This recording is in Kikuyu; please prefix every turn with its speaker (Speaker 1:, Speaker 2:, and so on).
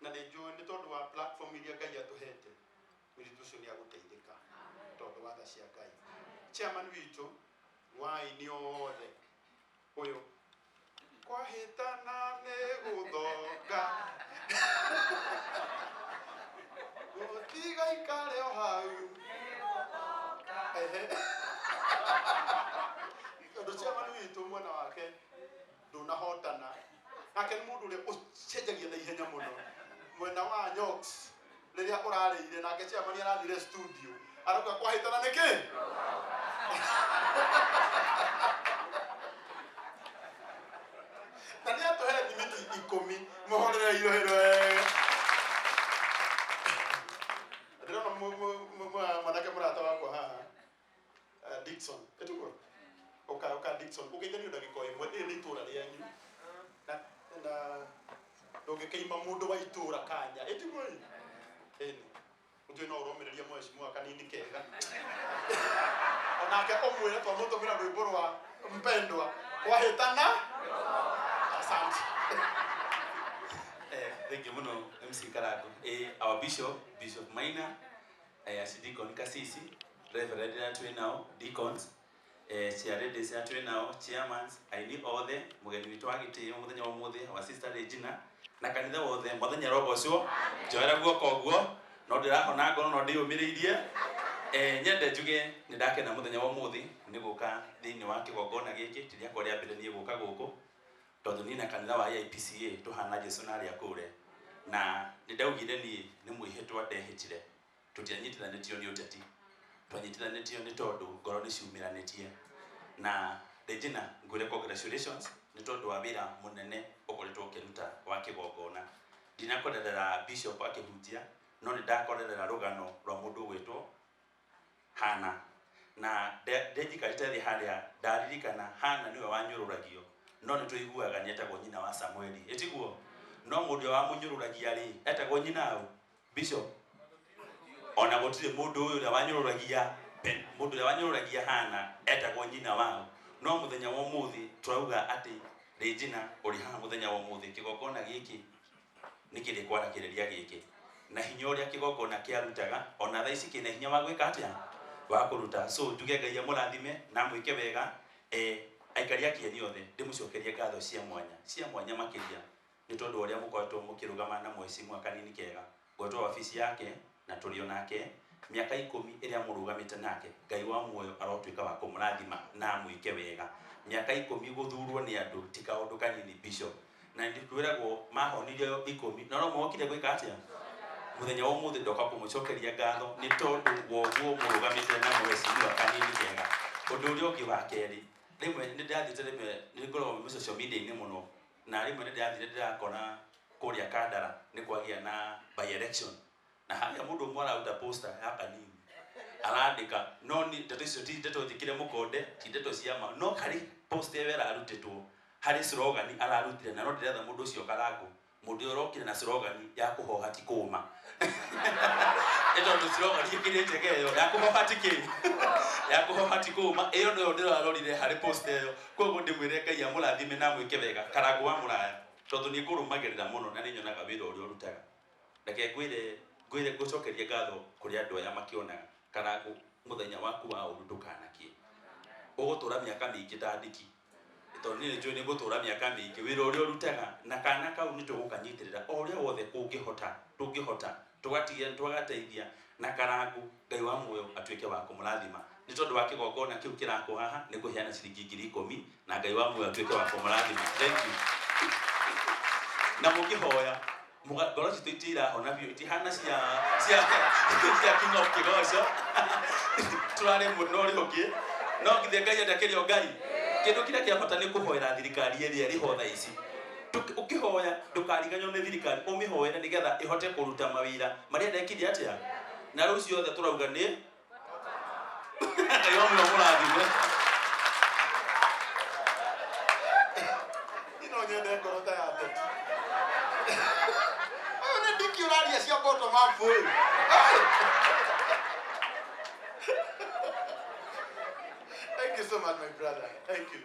Speaker 1: Na nĩ njũĩ nĩ tondũ wa platform iria Ngai atũhete, mũirĩtu ũcio nĩ agũteithĩka tondũ wa tha cia Ngai. Chairman witũ wa aini othe ũyũ kwahĩtana nĩ gũthonga gũtigaikare o hau. Ehe. Tondũ chairman witũ mwena wake ndũnahotana, nake nĩ mũndũ ũrĩa ũcenjagia na ihenya mũno. Mwena wa Nyox rĩrĩa ũrarĩire nake chairman arathire studio arauga kwahĩtana nĩkĩ na nĩ atũhe thimiti 10. Mũhũrĩre irohĩro wega. Ndĩrona mwanake mũrata wakwa haha, Dickson ĩtiguo ũka ũka Dickson ũgeithanio ndagĩka o ĩmwe. Rĩrĩ nĩ itũra rĩanyu na ndũngĩkĩima mũndũ wa itũra kanya ĩtiguo ĩ ĩni njũĩ no ũromĩrĩria mheshimiwa kanini kega onake ũmwĩre twamũtũmĩra rwĩmbo rwa mpendwa kwahĩtana. Asante.
Speaker 2: Thank you muno MC Karango. Our bishop, Bishop Maina, Archdeacon Kasisi, Reverend arĩa twĩ nao, deacons, chair ladies arĩa twĩ nao, chairmans, aini othe, mũgeni witũ wa gĩtĩo mũthenya wa ũmũthĩ, our sister Regina, na kanitha wothe, Mwathani arogocwo. Njoera guoko ũguo, no ndĩrahona ngoro no ndĩyũmĩrĩirie. Nyende njuge nĩ ndakena mũthenya wa ũmũthĩ nĩ gũka thĩinĩ wa kĩgongona gĩkĩ, ti rĩakwa rĩa mbere niĩ gũka gũkũ, tondũ niĩ na kanitha wa AIPCA tũhana Jesu na arĩa akũre, na nĩ ndaugire niĩ nĩ mwĩhĩtwa ndehĩtire. Tũtianyitithanĩtio nĩ ũteti, twanyitithanĩtio nĩ tondũ ngoro nĩ ciumĩranĩtie. Na Regina, ngwĩre congratulations nĩ tondũ wa wĩra mũnene ũkoretwo ũkĩruta wa kĩgongona. Ndinakorerera bishop akĩhunjia, no nĩ ndakorerera rũgano rwa mũndũ ũgwĩtwo Hana. Na ndenjikarĩte thĩ harĩa ndaririkana Hana nĩwe wanyũrũragio, no nĩ tũiguaga nĩ etagwo nyina wa Samueli, ĩtiguo? No mũndũ ũrĩa wamũnyũrũragia rĩ, etagwo nyina ũ? Bishop? Ona gũtirĩ mũndũ ũyũ ũrĩa wanyũrũragia, mũndũ ũrĩa wanyũrũragia Hana etagwo nyina wao. No mũthenya wa ũmũthĩ tũrauga atĩ Regina ũrĩ haha mũthenya wa ũmũthĩ, kĩgongona gĩkĩ nĩ kĩrĩkwarakĩrĩria gĩkĩ na hinya ũrĩa kĩgongona kĩarutaga, ona thaa ici kĩna hinya wa gwĩka atĩa, wa kũruta. So njuge Ngai amũrathime na amwĩke wega. Aikari a Kĩeni othe ndĩmũcokerie ngatho cia mwanya, cia mwanya makĩria nĩ tondũ wa ũrĩa mũkoretwo mũkĩrũgama na mheshimiwa kanini kega. Ngoretwo wabici yake na tũrĩ o nake mĩaka 10 ĩrĩa mũrũgamĩte nake. Ngai wa muoyo arotuĩka wa kũmũrathima na amwĩke wega. Mĩaka 10 gũthurwo nĩ andũ ti kaũndũ kanini, bishop. Na nĩkwĩragwo mahonirio 10 no no mokire gwĩka atĩa? Mũthenya wa ũmũthĩ ndoka kũmũcokeria ngatho nĩ tondũ wa ũguo mũrũgamĩte na mheshimiwa kanini kega. Ũndũ ũrĩa ũngĩ wa kerĩ, rĩmwe nĩ ndĩrathiĩte, rĩmwe nĩ ngoragwo social media-inĩ mũno, na rĩmwe nĩ ndĩrathire ndĩrakora kũrĩa Kandara nĩ kwagĩa na by election, na harĩa mũndũ ũmwe araruta poster ya kanini arandĩka, no ni ndeto icio ti ndeto njĩkĩre mũkonde, ti ndeto cia ma, no harĩ poster ĩyo ĩrarutĩtwo harĩ slogan ararutire, na no ndĩretha mũndũ ũcio Karangũ, mũndũ ũrĩa ũrokire na slogan ya kũhoha ti kũma. Nĩ tondũ slogan ĩkĩrĩ njega ĩyo ya kũhoha ti kĩ, ya kũhoha ti kũma, ĩyo nĩyo ndĩrarorire harĩ poster ĩyo. Koguo ndĩmwĩre Ngai amũrathime na amwĩke wega Karangũ wa mũraya, tondũ nĩ ngũrũmagĩrĩra mũno na nĩ nyonaga wĩra ũrĩa ũrutaga. Reke ngwĩre ngwĩre ngũcokerie ngatho kũrĩ andũ aya makĩonaga. Karangũ, mũthenya waku wa ũru ndũkanakie, ũgũtũra mĩaka mĩingĩ ta ndiki, tondũ niĩ nĩnjũĩ nĩngũtũra mĩaka mĩingĩ. Wĩra ũrĩa ũrutaga na kana kau nĩ tũgũkanyitĩrĩra o ũrĩa wothe kũngĩhota, tũngĩhota tũgatigĩrĩra twagateithia na Karangũ. Ngai wa muoyo atuĩke wa kũmũrathima nĩ tondũ wa kĩgongona kĩu kĩrakwo haha. Nĩ ngũheana ciringi 10,000 na Ngai wa muoyo atuĩke wa kũmũrathima. Thank you. Na mũkĩhoya ngoro citũ itirahona biũ, itihana cia King of Kĩgoco, tũrarĩ mwena ũrĩa ũngĩ, no githĩ Ngai endakĩrĩ o Ngai. Kĩndũ kĩrĩa kĩa bata nĩ kũhoera thirikari ĩrĩa ĩrĩ ho thaa ici. Ũkĩhoya ndũkariganĩrwo nĩ thirikari, ũmĩhoere nĩgetha ĩhote kũruta mawĩra marĩa ndekire atĩa. Na rĩu ciothe tũrauga nĩ Ngai wa muoyo mũrathime.
Speaker 1: Niĩ no nyende ngoro ta ya Teti. Ũyũ nĩ ndiki ũraria cia bottom up ũyũ. Thank you so much, my brother. Thank you.